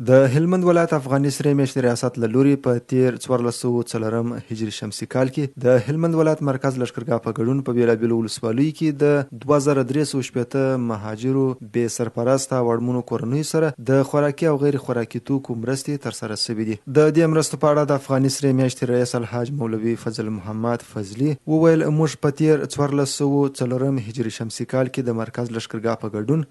د هلمند ولایت افغاني سرې میاشتې ریاست له لوري په تېر 1404 هجري شمسي کال کې د هلمند ولایت مرکز لښکرګاه په ګډون په بېلابېلو ولسوالیو کې د 2360 مهاجرو بې سرپرسته او اړمنو کورنیو سره د خوراکي او غیر خوراکي توکو مرستې ترسره شوې دي. د دې مرستو په اړه د افغاني سرې میاشتې رییس الحاج مولوي فضل محمد فضلي وویل، موږ په تېر 1404 هجري شمسي کال کې د مرکز لښکرګاه په ګډون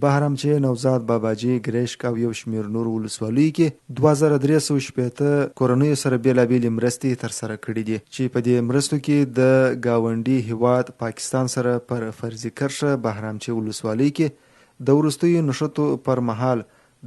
بهرامچې، نوزاد، باباجي، ګرشک او یو شمېر نورو ولسوالیو کې 2360 کورنیو سره بېلابېلې مرستې ترسره کړې دي، چې په دې مرستو کې د ګاونډي هېواد پاکستان سره پر فرضي کرښه بهرامچې ولسوالۍ کې د وروستیو نښتو پر مهال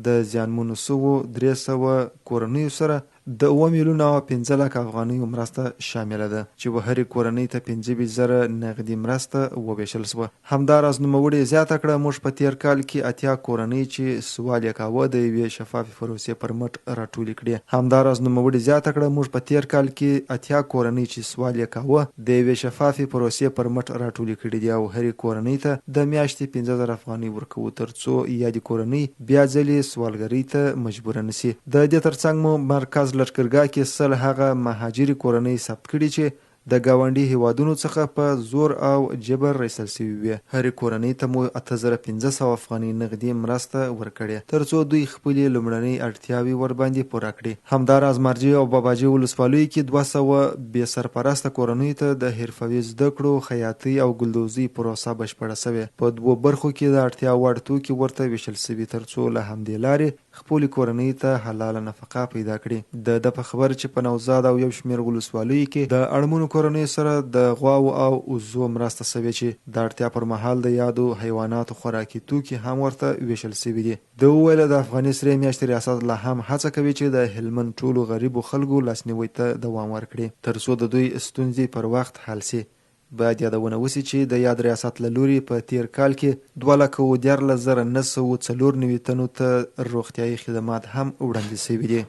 د زیانمنو شوو 300 کورنیو سره د 7 میلیونه او 5 لکه افغانیو مرسته شامله ده، چې و هرې کورنۍ ته 25,000 نغدي مرسته ووېشل شوه. همداراز نوموړي زیاته کړه، موږ په تېر کال کې 80 کورنۍ چې سوال یې کاوه د یوې شفافې پروسې پر مټ راټولې کړې. همداراز نوموړي زیاته کړه، موږ په تېر کال کې 80 کورنۍ چې سوال یې کاوه د یوې شفافې پروسې پر مټ راټولې کړې دي او هرې کورنۍ ته د میاشتې 5,000 افغانۍ ورکوو، ترڅو یادې کورنۍ بیا ځلې سوالګرۍ ته مجبوره نه شي. د دې ترڅنګ مو مرکز لښکرګاه کې 100 هغه مهاجرې کورنۍ ثبت کړي چې د ګاونډي هیوادونو څخه په زور او جبر ایستل شوي وې. هرې کورنۍ ته مو 8,500 افغانۍ نغدي مرسته ورکړې، ترڅو دوی خپلې لومړنۍ اړتیاوې ورباندې پوره کړي. همداراز مارجې او باباجي ولسوالیو کې 200 بې سرپرسته کورنیو ته د حرفوي زده کړو، خیاطۍ او ګلدوزۍ پروسه بشپړه شوې. په دوو برخو کې د اړتیا وړ توکي ورته ویشل شوي، ترڅو له همدې لارې خپلې کورنۍ ته حلاله نفقه پیدا کړي. د ده په خبره چې په نوزاد او یو شمېر ولسوالیو کې د اړمنو کورنیو سره د غواوو او اوزو مرسته شوې، چې د اړتیا پر مهال د یادو حیواناتو خوراکي توکي هم ورته ویشل شوي دي. ده وویل، د افغاني سرې میاشتې ریاست لا هم هڅه کوي چې د هلمند ټولو غریبو خلکو لاسنیوي ته دوام ورکړي، ترڅو د دوی ستونزې پر وخت حل شي. باید یادونه وشي چې د یاد ریاست له لوري په تېر کال کې 213,994 تنو ته روغتیايي خدمات هم وړاندې شوي دي.